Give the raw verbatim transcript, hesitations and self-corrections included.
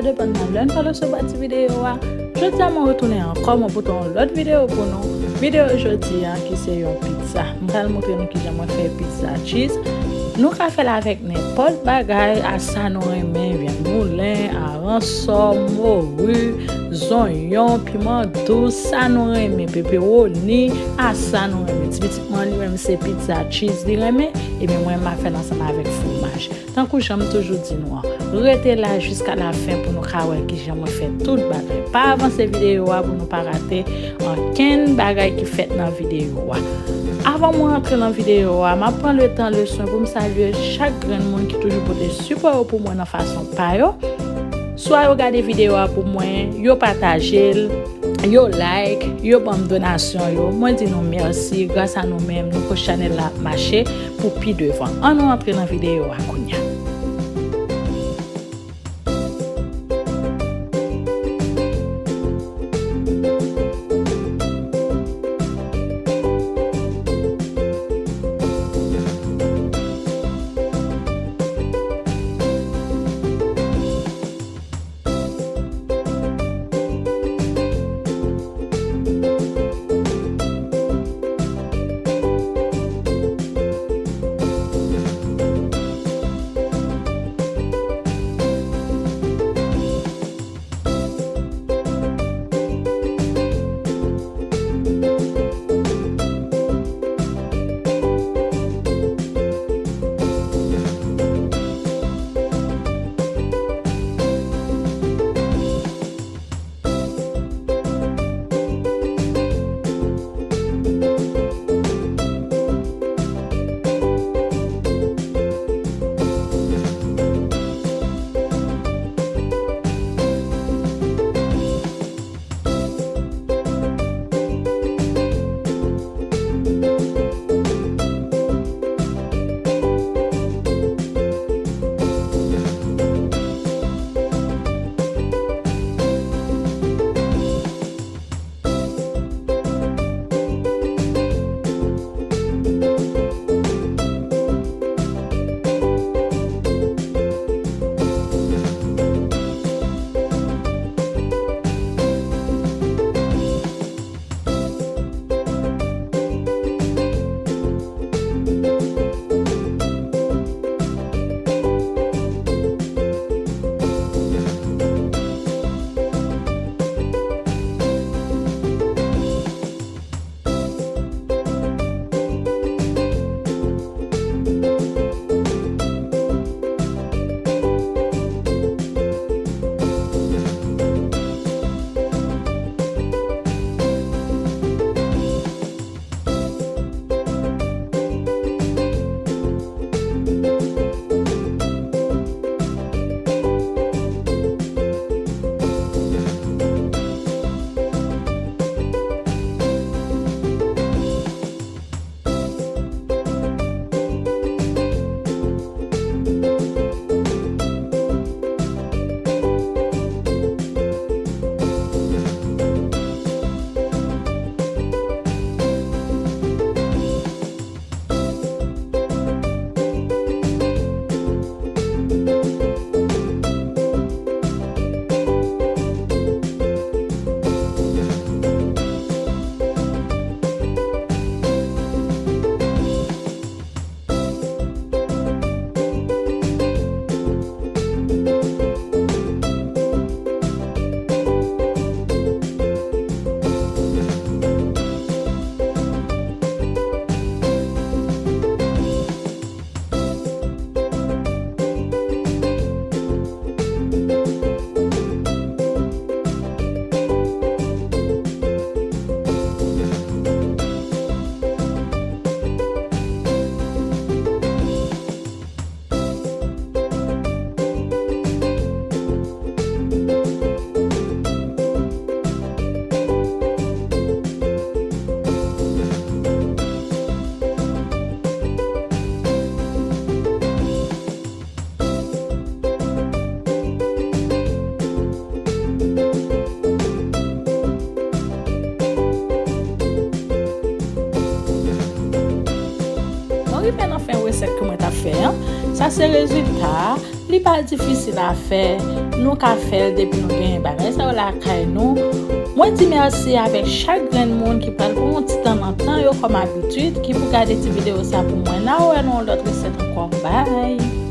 Depann nan lè n pral resevwa ti videyo a. Jodi a mwen retounen ankò, mwen pote yon lòt videyo pou nou. Videyo jodi a ki se yon pizza. M pral montre nou kijan mwen fè pizza cheese. Nou ka fè l avèk nenpòt bagay, a sa nou renmen, vyann moulen, aransò, mori, zonyon, piman dous, sa nou renmen, pepewoni, a sa nou renmen. Ti pitit mwen li menm se pizza cheese li renmen, ebyen mwen m ap fè l ansanm avèk fwomaj. Tankou jan m toujou di nou an, rete la jiska lafen pou nou ka wè kijan mwen fè tout bagay. Pa avanse videyo a pou nou pa rate ankenn bagay ki fèt nan videyo a. Avan mwen antre nan videyo a, m ap pran letan, leswen pou m salye chak grenn moun ki toujou pote sipò yo pou mwen nan fason pa yo. Swa yo gade videyo a pou mwen, yo pataje l, yo like, yo ban m donasyon yo. Mwen di nou mèsi, gras a nou menm, nou fè chanèl la ap mache pou pi devan. Ann nou antre nan videyo a kounye a. Nou rive nan fen resèt ke mwen t ap fè an. Sa se rezilta a. Li pa difisil a fè, Nou ka fè l depi nou genyen bagay sa yo lakay nou. Mwen di mèsi avèk chak grenn moun ki pral pran yon ti tan nan tan yo kòm abitid, ki pou gade ti videyo sa pou mwen. N a wè nan yon lòt resèt ankò. Bye!